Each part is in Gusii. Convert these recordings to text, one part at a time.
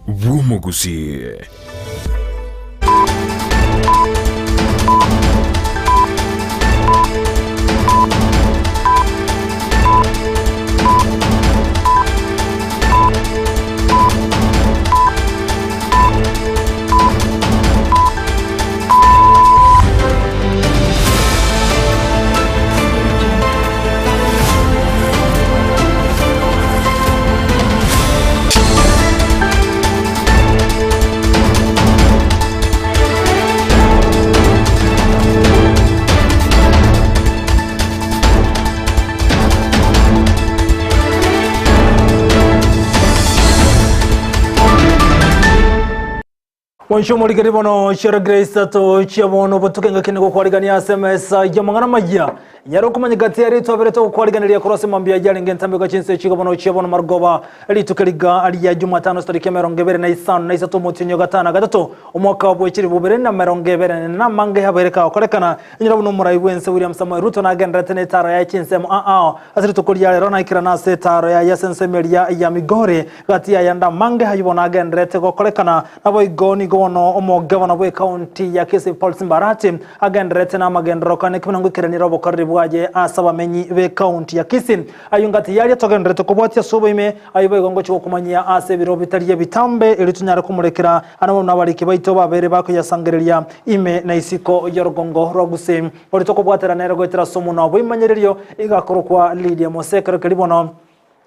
bw'omogusii. Mwancho omorikeri bono chiara Grace isato chia bono botuko engaki nigo kwarigania ase emesa y'amang'ana amayia. Nyare okomanya gati ya rituko aberete ogokwariganeria korwa ase mambia yarenge entambe gochia inse chigo bono chia bono marogoba rituko riga ria Jumatano chitariki emerongo ebere na isano na isato omotienyi o gatano na gatato omwaka bwe chilifu bibere na emerongo ebere na amange abeire kagokorekana. Inyora buna omorai bw'ense William Samoei Ruto nagendererete netaro yaye chinsemo ao ao ase rituko ria rero naikerana ase etaro yaye ase ensemo eria ya Migori gati y'ayande amange ayio bono agendererete gokorekana. Naboigo nigo bono omogavana bw'ecounty ya Kisii Paul Simba Arati agendererete namagenderero kane buna ngoikeranire obokoreri bwaye ase abamenyi b'ecounty ya Kisii. Ayio ngati yaria togendererete kobwatia ase oboime, ayio boigo ngochia gokomanyia ase ebiro bitari ebitambe erio tonyare komorekera ande buna abariki baito babere bakoyasangereria ime na isiko y'orogongo rwa Gusii. Oria tokobwatera nere goetera ase omonwa bw'emanyererio iga akorokwa Lydia Mose ekero keria bono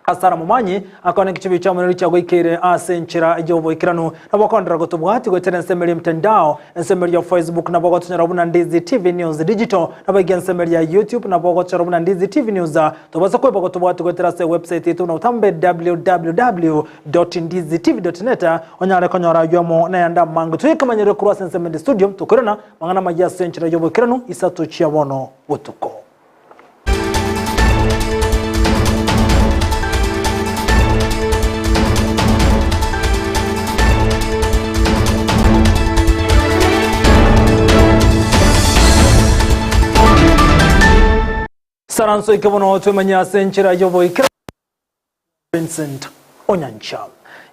Ase aramomanyi, akone egechibi chi'omonene chiagoikeire ase enchera y'oboikeranu. Nabo okondera gotobwati goetera ensemo eria emtandao, ensemo eria ya Facebook nabo ogotonyora buna Ndizi TV News Digital, naboigo ensemo eria ya YouTube nabo ogotochora buna Ndizi TV News. Tobasa kweba gotobwati goetera ase ewebsite yaito buna botambe www.ndizitv.net onyare konyora aywo amo nayande amange. Toyekemanyererie korwa ase ensemo ende studio, tokoirana mang'ana amayia ase enchera y'oboikeranu isato chia bono botuko. Saranso ike bono twemanye ase enchera y'oboikeranu. Vincent Onyancha.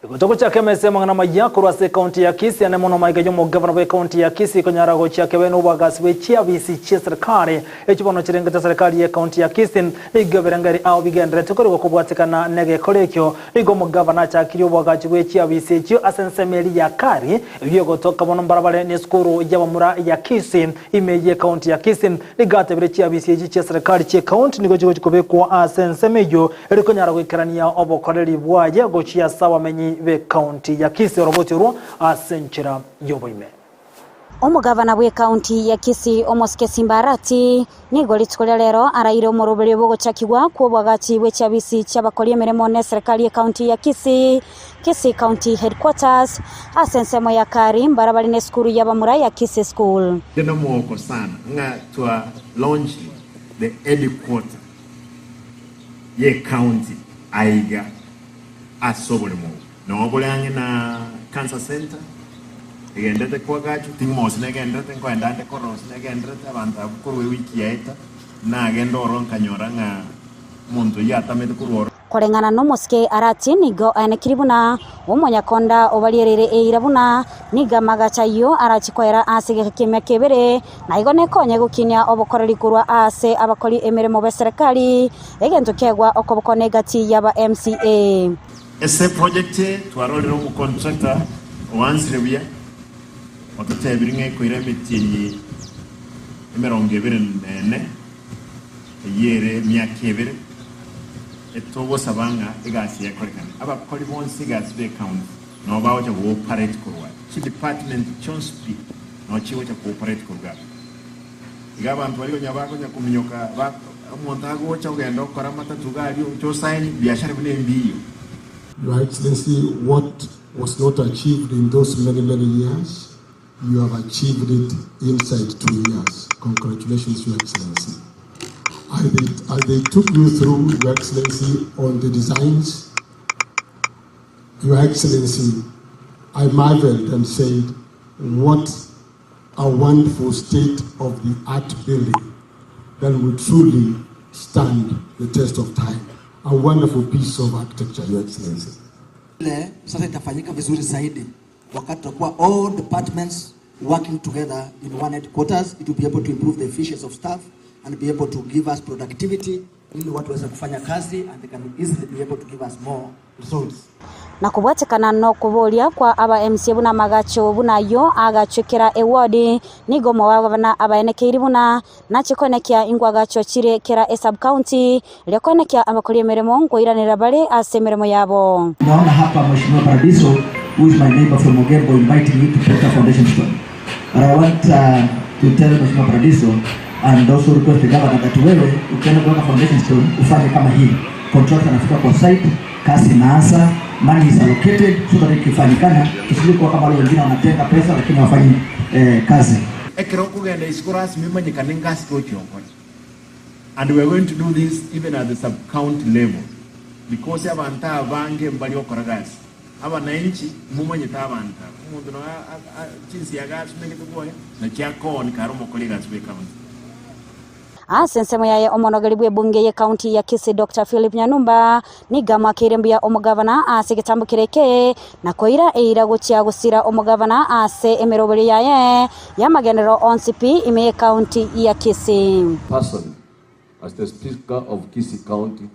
Igo togochaka emesa y'amang'ana amaya korwa ase ekaunti ya Kisii ane mono maiga y'omogavana bw'ekaunti ya Kisii konyara gochia kebe n'obwagasi bwe chiabisi chi'eserikari echi bono chirengete serikari y'ekaunti ya Kisii nigo ebirengererio ao bigenderete korigwa kobwatekana negekora ekio nigo omogavana achakirie obwagachi bwe chiabisi echio ase ensemo eria ya Kari eyio egotoka bono mbarabare nesukuru y'abamura ya Kisii ime y'ekaunti ya Kisii nigo atebire chiabisi echi chi'eserikari chi'ekaunti nigo chigochi kobekwa ase ensemo eyio Eri konyara goikerania obokoreri bwaye gochia ase abamenyi b'ekaunti ya Kisii oroboti orwo ase enchera y'oboime. Omogavana bw'ekaunti ya Kisii Omosike Simba Arati nigo rituko ria rero araire omoroberio bw'ogochakigwa kw'oboagachi bwe chiabisi chi'abakori emeremo n'eserekari y'ekaunti ya Kisii, Kisii County Headquarters, ase ensemo ya Kari mbarabare n'esukuru y'abamura ya Kisii School. Inde nomogoko sana ng'a twa launched the headquarter y'ecounty aiga ase oboremo obo. Noo bore ang'e na Cancer Centre, egenderete koagachwa, ting'mosi negenderete, nkoenda ande korora gose negenderete, abanto abwo korwa ewiki yaeta, nagenda ororo nkanyora ng'a omonto oyio atamete korwa ororo. Koreng'ana nomosike Arati nigo aenekiri buna omonyakonda obariereire eira buna nigo amagacho ayio arache koera ase egeka ki'emiaka ebere, na igo nekonye gokinia obokoreri korwa aase abakori emeremo b'eserekari, egento kiaegwa okoboko negati y'aba MCA. Ase eproject eye twarorire omocontractor oansire buya ototebirie ng'a ekoira emetienyi emerongo ebere na ene eyio ere emiaka ebere etogosaba ng'a egasi eye ekorekane. Abakori bonsi egasi b'ecounty nabo bagocha go-operate korwa chidepartment chionsi pi nabo chigocha go-operate korwa abwo. Iga abanto baria konya bakonya kominyoka ba omonto agocha ogenda okora amatatu iga aria oche osaini biashara buna embiyo. Your Excellency, what was not achieved in those many, many years, you have achieved it inside 2 years. Congratulations, Your Excellency. As they took you through, Your Excellency, on the designs, Your Excellency, I marveled and said, what a wonderful state-of-the-art building that will truly stand the test of time. A wonderful piece of architecture, Your Excellency. Ile sasa itafanyika vizuri zaidi wakati tutakuwa all departments working together in one headquarters, it will be able to improve the efficiency of staff and be able to give us productivity ili watu waweze kufanya kazi and they can easily be able to give us more results. Na kobwatekana nokoboria kwa aba MCA buna amagacho buna ayio agachwe kera eward, nigo omogabana abaenekeiri buna nache koenekia ingwagachwa chire kera esub county, erio koenekia abakori emeremo nkoiranera bare ase emeremo yabo. Naona hapa Mheshimiwa Paradiso who is my neighbor from Ogembo inviting me to put a foundation stone. But I want uh, to tell Mheshimiwa Paradiso and also request the governor that wewe ukienda kuweka foundation stone ufanye kama hii. Contractor anafika kwa site, kazi inaanza, money is allocated so that ikifanyikana tusije kuwa kama wale wengine wanatenga pesa lakini hawafanyi eh, kazi. Ekero okogenda isiko rasmi emanyekane ngasi tochia gokora. And we are going to do this even at the sub county level because abanto abange mbari gokora gasi. Abananchi momanyete abanto aba. Omonto nonya chinsiaga asumegete bwoye nachio akooni kare omokori egasi bwe county. Ase ensemo yaye omonogeri bw'ebunge y'ecounty ya Kisii Doctor Philip Nyanumba nigo amoakeire mbuya omogavana ase egetambo kere eke na koira eira gochia gosira omogavana ase emeroberio yaye y'amagenderero onsi pi ime y'ecounty ya Kisii. Personally, as the Speaker of Kisii County,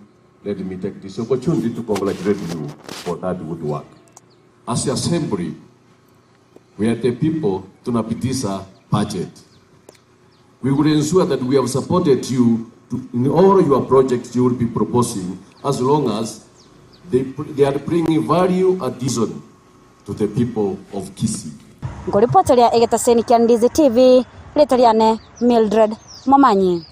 let me take this opportunity to congratulate you for that good work. As the assembly, we are the people tunapitisa budget. We will ensure that we have supported you to, in all your projects you will be proposing as long as they, they are bringing value addition to the people of Kisii. Nkoripoteria egetaseni kia Ndizi TV, rieta riane Mildred Momanyi.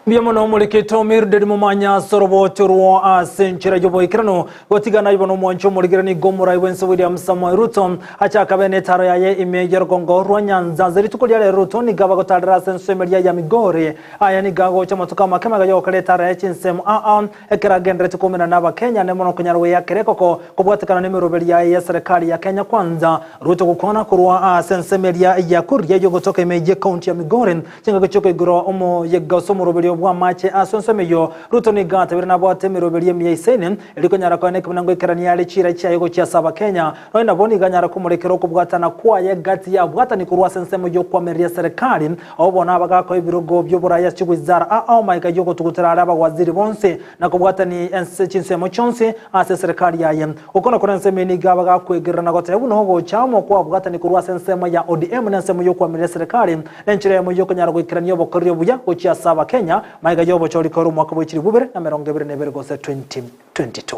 Mbuya mono omorikito Mildred Momanyi ase oroboto orwo ase enchera y'oboikeranu gotigana ibo nomwancho omorigereri nigo omorai bwense William Samoei Ruto achaka bene etaro yaye ime y'orogongo rwa Nyanza. Ase rituko ria rero Ruto nigo abagotarera ase ensemo eria ya Migori. Aya nigo agocha amatuko amake magega y'ogokora etaro yaye chinsemo aa ekero agenderete koumerana n'Abakenya ande mono konyara goyeakera ekoko kobwatekana nemeroberi yaye ya serikali ya Kenya Kwanza. Ruto gokwana korwa ase ensemo eria ya Kuria y'ogotoka ime y'ecounty ya Migori chingaki chi'okoigora omoyega ase omoroberio bw'amache ase ensemo eyio. Ruto nigo atabire nabwate emeroberi emiya isaine erio konyara koena ekebuna ngoikerania are chiira chiaye gochia ase Abakenya. Nonya nabo nigo anyara komorekera okobwatana kwaye gati y'abwatani korwa ase ensemo y'okwamereria serikali, abwo bono abagakoa ebirogo bi'oboraai ase chigwizara ao magega y'ogotugutera are abawaziri bonsi na kobwatani ense chinsemo chionsi ase eserekari yaye. Oko nakoro ensemo eye nigo abagakwegerera na goteba buna ogocha amo kw'abwatani korwa ase ensemo ya ODM na ensemo y'okwamerera eserekari nenchera eyemo y'okonyara goikerania obokoreri obuya gochia ase Abakenya magega y'obochori korwa omwaka bwe chilifu ibere na emerongo ebere na ebere gose 2022.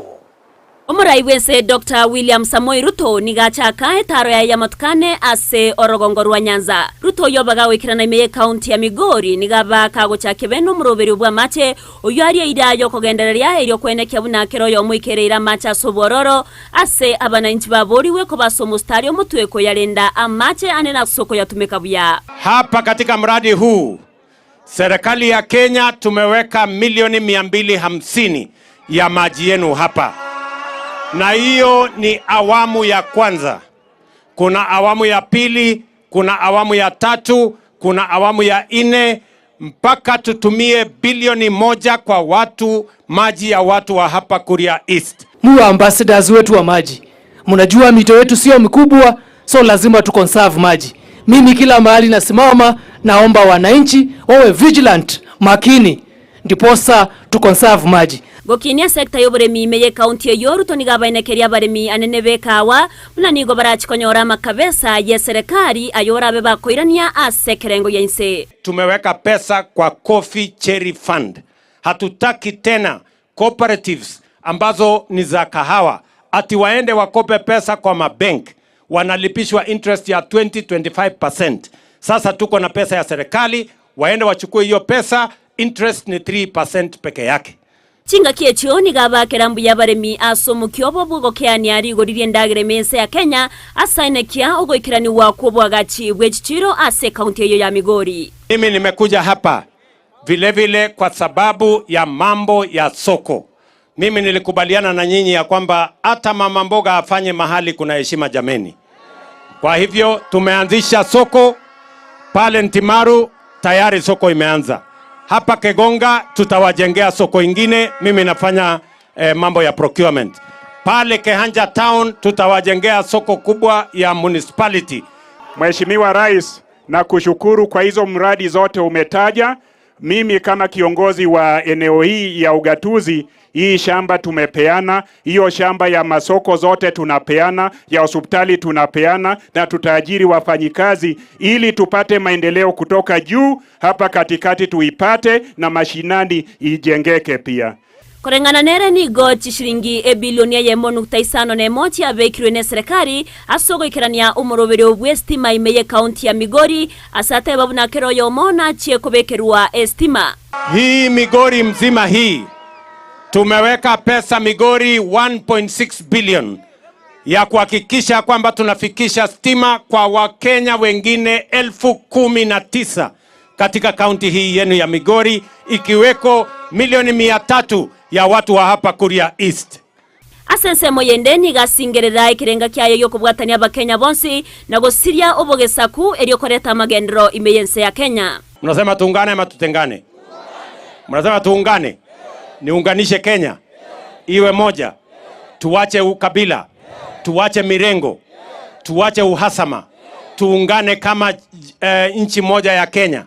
Omorai bw'ense Doctor William Samoei Ruto nigo achaka etaaro yaye y'amatuko ane ase orogongo rwa Nyanza. Ruto oyio obaga goikerana ime y'ecounty ya Migori nigo aba kagochakia bene omoroberio bw'amache oyio aria eira y'okogendereria erio kwenekia buna kera oyomo oikereire amache ase obwororo ase abananchi baborigwe koba ase omositari omotwe koyarenda amache ane na ase okoyatumeka buya. Hapa katika mradi huu Serikali ya Kenya tumeweka milioni 250 ya maji yenu hapa, na hiyo ni awamu ya kwanza. Kuna awamu ya pili, kuna awamu ya tatu, kuna awamu ya nne, mpaka tutumie bilioni moja kwa watu, maji ya watu wa hapa Kuria East. Muwe ambassadors wetu wa maji. Mnajua mito yetu sio mikubwa, so lazima tu conserve maji. Mimi kila mahali nasimama, naomba wananchi wawe vigilant, makini, ndiposa tu conserve maji. Gokinia sector y'oboremi ime y'ecounty eyio, Ruto nigo abaenekeria abaremi anene b'ekawa buna nigo barachi konyora amakabesa y'eserekari aye orabe bakoirania ase ekerengo gia inse. Tumeweka pesa kwa Coffee Cherry Fund. Hatutaki tena cooperatives ambazo ni za kahawa ati waende wakope pesa kwa mabank wanalipishwa interest ya 20 25%. Sasa tuko na pesa ya serikali, waende wachukue hiyo pesa, interest ni 3% peke yake. Chingaki echio nigo abakera mbuya abaremi ase omokia obo bw'ogokeania rigori ri'endagera ime y'ense ya Kenya ase aenekia ogoikeranigwa kw'oboagachi bwe chichiiro ase ekaunti eyio ya Migori. Mimi nimekuja hapa vile vile kwa sababu ya mambo ya soko. Mimi nilikubaliana na nyinyi ya kwamba hata mama mboga afanye mahali kuna heshima jameni. Kwa hivyo tumeanzisha soko pale Ntimaru, tayari soko imeanza. Hapa Kegonga tutawajengea soko ingine, mimi nafanya eh, mambo ya procurement. Pale Kehancha Town tutawajengea soko kubwa ya municipality. Mheshimiwa Rais, nakushukuru kwa hizo mradi zote umetaja. Mimi kama kiongozi wa eneo hii ya ugatuzi, hii shamba tumepeana, hiyo shamba ya masoko zote tunapeana, ya hospitali tunapeana, na tutaajiri wafanyikazi ili tupate maendeleo kutoka juu hapa katikati tuipate, na mashinani ijengeke pia. Koreng'ana nere nigo chishilingi ebilioni eyemo nukta isano na emo chiabekirwe neserekari ase ogoikerania omoroberio bw'estima ime y'ekaunti ya Migori ase ateba buna kera oyomo nachie kobekerwa estima. Hii Migori mzima hii tumeweka pesa Migori 1.6 billion ya kuhakikisha kwamba tunafikisha stima kwa Wakenya wengine 19,000 katika kaunti hii yenu ya Migori, ikiweko milioni 300 ya watu wa hapa Kuria East. Ase ensemo yende nigo asingerera ekerenga kiaye gi'okobwatania Abakenya bonsi na gosiria obogesaku erio koreta amagenderero ime y'ense ya Kenya. Mnasema tuungane ama tutengane? Mnasema tuungane? Niunganishe Kenya iwe moja, tuache ukabila, tuache mirengo, tuache uhasama, tuungane kama nchi moja ya Kenya.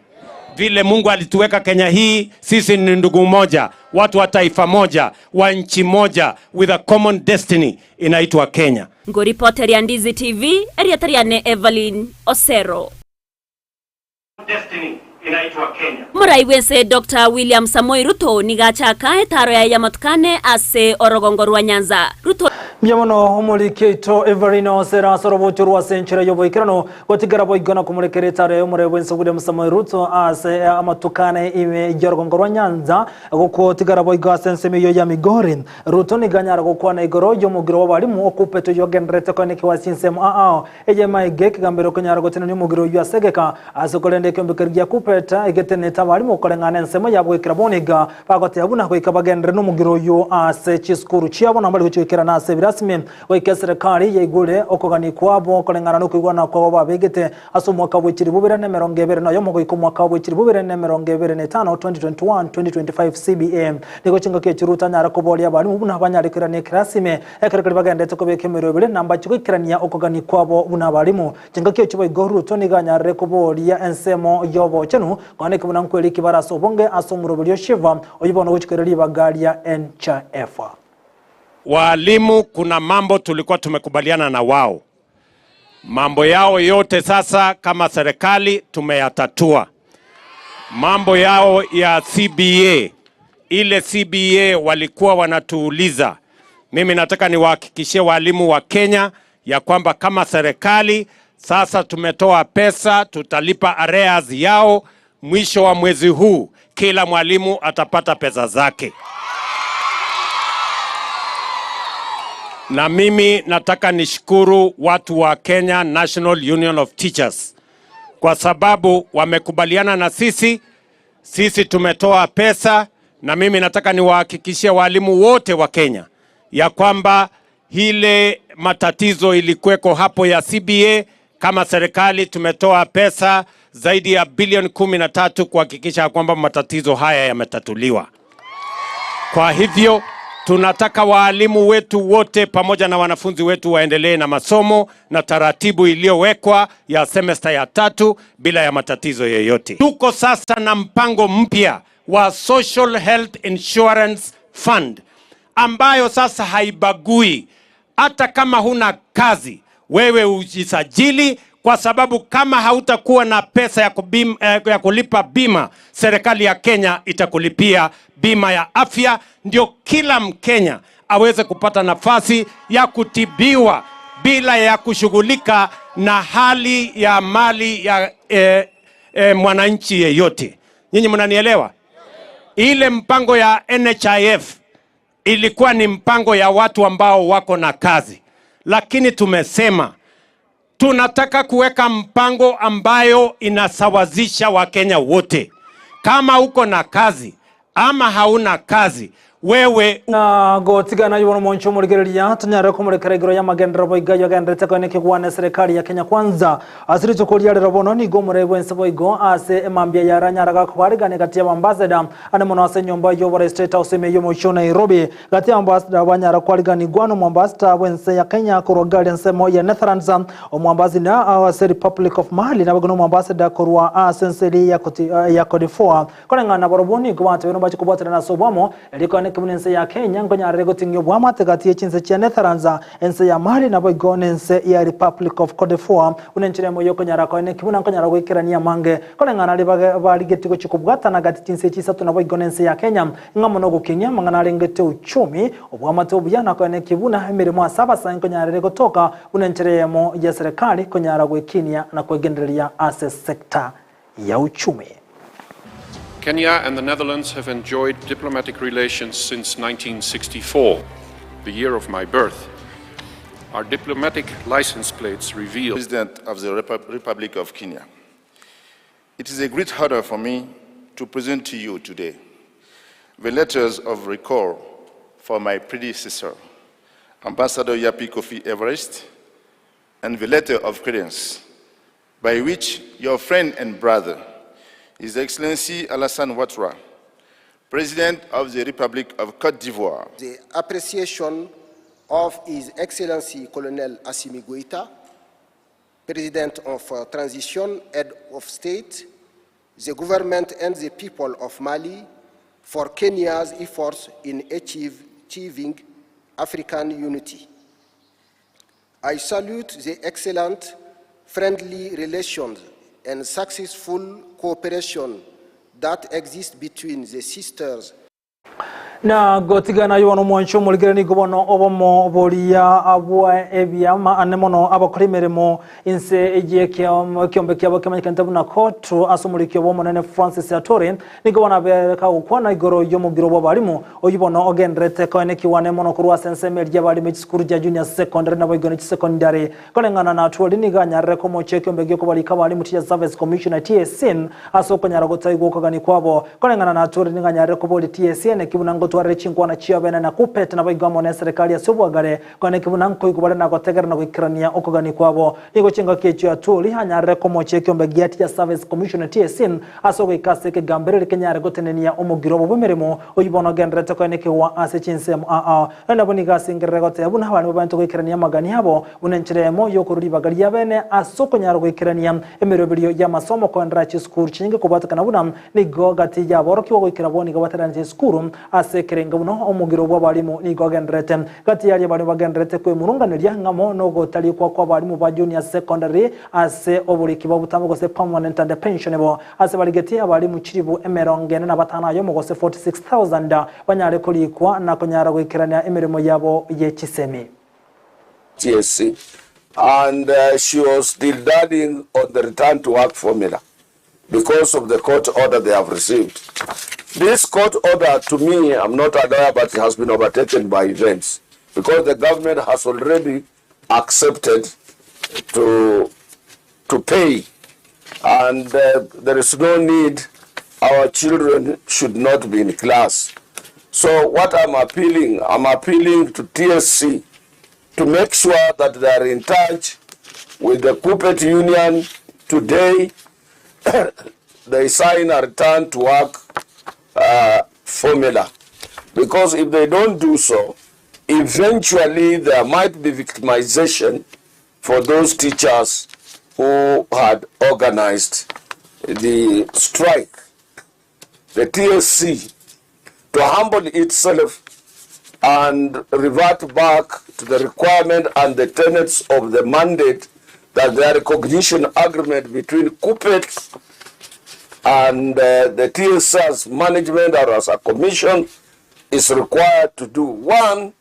Vile Mungu alituweka Kenya hii, sisi ni ndugu moja, watu wa taifa moja, wa nchi moja, with a common destiny inaitwa Kenya. Ngoripoteria Ndizi TV, erieta riane Evelyn Osero. Destiny inaitwa Kenya. Morai bwense Doctor William Samoei Ruto nigo achaka etaro yaye y'amatukane ase orogongo rwa Nyanza. Ruto Mbuya mono omoriki oito Everino Osera ase orobocho rwa ase enchera y'oboikeranu gotigera boigo na komorekera etaro yaye omorai bwense William Samoei Ruto ase amatukane ime y'orogongo rwa Nyanza gokotigara boigo ase ensemo eyio ya Migori. Ruto nigo anyara gokwana igoro y'omogiro bw'abalimu okupete oyio ogendererete koenekiwa ase chinsemo ao ao Eye maiga ekegambero okonyara gotenenia omogiro oyio ase egeka, ase korenda ekeombe gia Kupeta egetenenete abarimo koreng'ana ensemo yabo goikera bono iga, bagoteba buna goika bagenderere nomogiro oyio ase chisukuru chiabo na mbare gochigoikerana ase ebirasimi goika eserekari yaigure okogania kwabo koreng'ana nokoigwana kwabo babegete ase omwaka bwe chilifu bibere na emerongo ebere na oyomo goika omwaka bwe chilifu bibere na emerongo ebere na etano, 2021-2025 CBA. Nigo chingaki echi Ruto anyare koboria abarimu buna banyare koirania ekerasime Ekero keria bagenderete kobeka emerwa ebere, na mbachie goikerania okogania kwabo buna abarimu. Chingaki echio boigo Ruto nigo anyarire koboria ensemo y'obochenu, konya naki buna nkweri ki bare ase obonge ase omoroberi o Shiva, oyio bono ogochia koira ribaga ria NHIF. Waalimu kuna mambo tulikuwa tumekubaliana na wao, mambo yao yote sasa kama serikali tumeyatatua. Mambo yao ya CBA, ile CBA walikuwa wanatuuliza, mimi nataka niwahakikishie walimu wa Kenya ya kwamba kama serikali sasa tumetoa pesa, tutalipa arrears yao mwisho wa mwezi huu, kila mwalimu atapata pesa zake. Na mimi nataka nishukuru watu wa Kenya National Union of Teachers kwa sababu wamekubaliana na sisi, sisi tumetoa pesa, na mimi nataka niwahakikishie walimu wote wa Kenya ya kwamba ile matatizo ilikuweko hapo ya CBA, kama serikali tumetoa pesa zaidi ya bilioni 13 kuhakikisha kwamba matatizo haya yametatuliwa. Kwa hivyo tunataka waalimu wetu wote pamoja na wanafunzi wetu waendelee na masomo na taratibu iliyowekwa ya semester ya tatu bila ya matatizo yoyote. Tuko sasa na mpango mpya wa Social Health Insurance Fund ambayo sasa haibagui. Hata kama huna kazi, wewe ujisajili, kwa sababu kama hautakuwa na pesa ya kulipa bima, serikali ya Kenya itakulipia bima ya afya, ndio kila Mkenya aweze kupata nafasi ya kutibiwa bila ya kushughulika na hali ya mali ya mwananchi yeyote. Nyinyi mnanielewa? Ile mpango ya NHIF ilikuwa ni mpango ya watu ambao wako na kazi, lakini tumesema tunataka kuweka mpango ambayo inasawazisha Wakenya wote. Kama uko na kazi ama hauna kazi, Wewe. Na gotigana ayio bono omonche omorigereria, tonyare komorekera igoro y'amagenderero boigo ayio agendererete koenekigwa neserikari ya Kenya Kwanza. Ase rituko ria rero bono nigo omorei bw'ense boigo ase emambia yaranyara gakobarigania gati y'abambassador ande mono ase enyomba y'oborai State House ime y'omochie o Nairobi. Gati y'abambassador banyara kwariganigwa n'omoambassador bw'ense ya Kenya korwa gari ensemo ya Netherlands, omoambassador ase Republic of Mali naboigo n'omoambassador korwa ase ense eria ya Cote d'Ivoire. Koreng'ana nabarobwo nigo batebirie mbache kobwaterana ase oboamo, erio koeneke buna ense ya Kenya nkonyarere goting'ia oboamate gati ye chinse chia Netherlands, ense ya Mali naboigo nense ya Republic of Cote d'Ivoire buna enchera emo yokonyara koeneki buna nkonyara goikerania amange. Koreng'ana ribaga barigetie gochia kobwatana gati chinse echi isato naboigo nense ya Kenya ng'a mono goking'ia amang'ana arengete uchumi, oboamate obuya na koeneki buna emeremo ase abasae nkonyarere gotoka buna enchera eyemo ye serikali konyara gwekinia na kwegendereria ase sector ya uchumi. Kenya and the Netherlands have enjoyed diplomatic relations since 1964, the year of my birth. Our diplomatic license plates reveal. President of the Republic of Kenya. It is a great honor for me to present to you today the letters of recall for my predecessor, Ambassador Yapi Kofi Everest, and the letter of credence by which your friend and brother, His Excellency Alassane Ouattara, President of the Republic of Cote d'Ivoire. The appreciation of His Excellency Colonel Assimi Goïta, President of Transition, Head of State, the government and the people of Mali for Kenya's efforts in achieving African unity. I salute the excellent friendly relations and successful cooperation that exists between the sisters Na gotigana ayio bono omwancho omorikire nigo bono obomo boria bwa ebiama ane mono abakora emeremo inse y'ekiombe kiabo kemanyekanete buna COTU ase omorikio bw'omonene Francis Atwoli nigo bono abereka gokwana igoro y'omogiro bw'abalimu oyio bono ogendererete koenekiwa ane mono korwa ase ensemo eria y'abalimu echisukuru chia junior secondary naboigo ne chisecondary Koreng'ana na Atwoli nigo anyarire komochia ekiombe gi'okobarika abalimu Teachers Service Commission, TSC, ase okonyara gotaigwa okogania kwabo. Koreng'ana na Atwoli nigo anyarire koboria TSC eneki buna ngotwarire chinkwana chiabene na KUPPET naboigo amo neserekari ase obwagare koeneki buna nkoigwa bare nagotegerera na goikerania okogania kwabo. Nigo chingaki echio Atwoli anyarire komochia ekiombe gia Teachers Service Commission, TSC, ase ogoika ase ekegambereri kenyare gotenenia omogiro obo bw'emeremo oyio bono ogendererete koenekigwa ase chinsemo aa. Nonya nabo nigo asengerere goteba buna abana babanto goikerania amagani abo, buna enchera eyemo y'okorua ribaga riabene ase okonyara goikerania emeroberio y'amasomo koenderera chisukuru chinyinge kobwatekana buna nigo gati y'aborokigwa goikera bo nigo bateraneti esukuru ase ekerengo buna omogiro bw'abalimu nigo ogendererete gati yaria abalimu bagendererete kwemurunganeria ng'amo nogotarikwa kw'abalimu ba junior secondary ase oboriki bwa botambe gose permanent and pensionable ase barigetie abalimu chilifu emerongo ene na batano ayomo gose 46,000 banyare korikwa na konyara goikerania emeremo yabo ye chisemi. TSC, and she was dilly-dallying on the return to work formula because of the court order they have received. This court order, to me, I'm not a lawyer, but it has been overtaken by events because the government has already accepted to, to pay and uh, there is no need our children should not be in class. So what I'm appealing, I'm appealing to TSC to make sure that they are in touch with the KUPPET Union today. they sign a return to work formula. Because if they don't do so, eventually there might be victimization for those teachers who had organized the strike. The TSC to humble itself and revert back to the requirement and the tenets of the mandate that the recognition agreement between KUPPET and the TSS management or as a commission is required to do. One,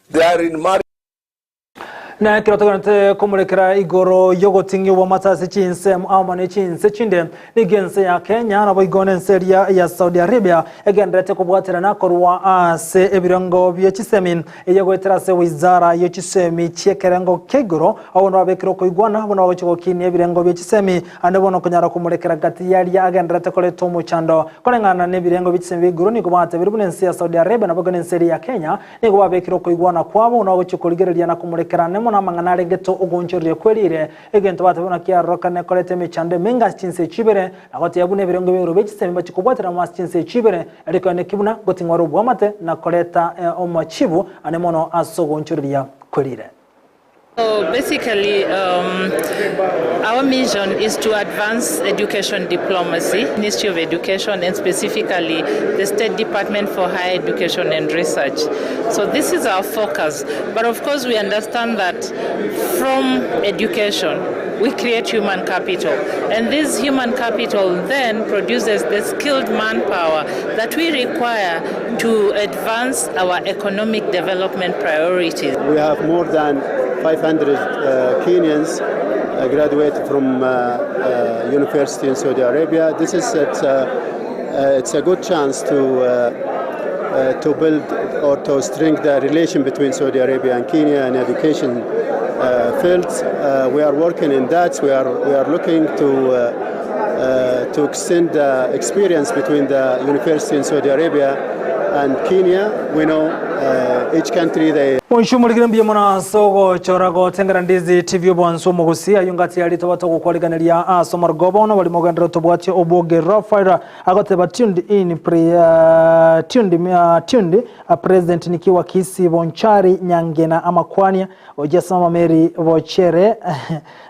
they are in marriage. Na ekero togenderete komorekera igoro y'ogoting'ia obwamate ase chinsemo amo ne chinse chinde, nigo ense ya Kenya naboigo nense eria ya Saudi Arabia egendererete kobwaterana korwa ase ebirengo bie chisemi eye goetera ase wizara ye chisemi chi'ekerengo kia igoro, abwo nababekire okoigwana buna bagochia gokinia ebirengo bie chisemi ande bono konyara komorekera gati y'aria agendererete koreta omochando. Koreng'ana nebirengo bie chisemi bia igoro nigo batebirie buna ense ya Saudi Arabia naboigo nense eria ya Kenya Nigo babekire okoigwana kwabo buna bagochia korigereria na komorekera ane mono amang'ana arengete ogoonchoreria kwerire, egento bateba buna kiarorokane koreta emechando emenge ase chinse echi ibere, na gotebia buna ebirengo bia igoro bie chisemi bachia kobwatera amo ase chinse echi ibere, erio koeneki buna ngoting'ora oboamate na koreta omochibu ane mono ase ogoonchoreria kwerire. So basically, um, our mission is to advance education diplomacy, Ministry of Education, and specifically the State Department for Higher Education and Research. So this is our focus. But of course, we understand that from education, we create human capital. And this human capital then produces the skilled manpower that we require to advance our economic development priorities. We have more than 500 uh, Kenyans uh, graduate from uh, uh, university in Saudi Arabia. This is it's, uh, uh, it's a good chance to uh, uh, to build or to strengthen the relation between Saudi Arabia and Kenya in education uh, fields. Uh, we are working in that. We are we are looking to. Uh, uh, to extend the experience between the university in Saudi Arabia and Kenya. We know uh, each country they Monchumorigire mbuya mono ase ogochora gotengera Ndizi TV obwansu omogusi ayio ngati ya ritoba togokwariganeria ase omorogo bono bari mogenderere tobwatie obwoge Rafael agoteba tuned in pre, uh, tuned, uh, tuned uh, president nikiwa Kisii Bonchari Nyangena amakwania Ochiasoma Mary Bochere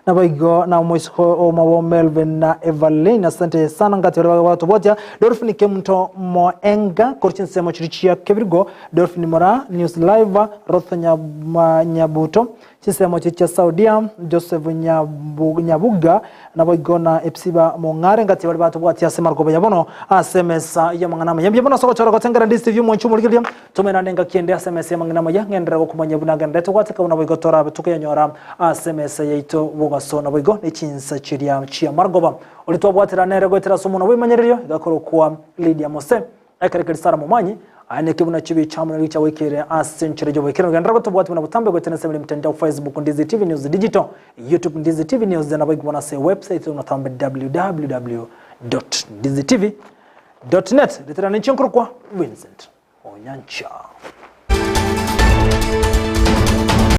Naboigo na omoisiko omwabo Melvin na Evaline asante sana ngati baria bagotobwatia Dolphin Kemunto Moenga korwa chinsemo chiria chia Kebirigo Dolphin Mora News Live Rotha Nyabuto chinsemo chiria chia Saudia Joseph Nyabu, Nyabuga Naboigo na Epsiba Mong'are ngati baria batobwatia ase amarogoba ya bono ase emesa y'amang'ana amaya. Mbuya mono ase ogochora gotengera Ndizi TV omwanchi omorigereria. Tomenane engaki ende ase emesa y'amang'ana amaya, ng'enderere gokomanyia buna ngendererete gwateka buna boigo torabe tokoyanyora ase emesa yaito bogaso naboigo ne chinsa chiria chi'amarogoba. Oria twabwatera nere goetera ase omonwa bw'emanyererio igakorokwa Lydia Mose. Ekero keria Sara momanyi, aye neke buna chibicha amo nericha goikere ase enchera y'oboikeranu. Genderera gotobwatia buna botambe goetera ase emeremtandao Facebook Ndizi TV News Digital, YouTube Ndizi TV News naboigo bono ase website onatambe www.ndizitv.net. Ritera ninche nkorokwa Vincent Onyancha.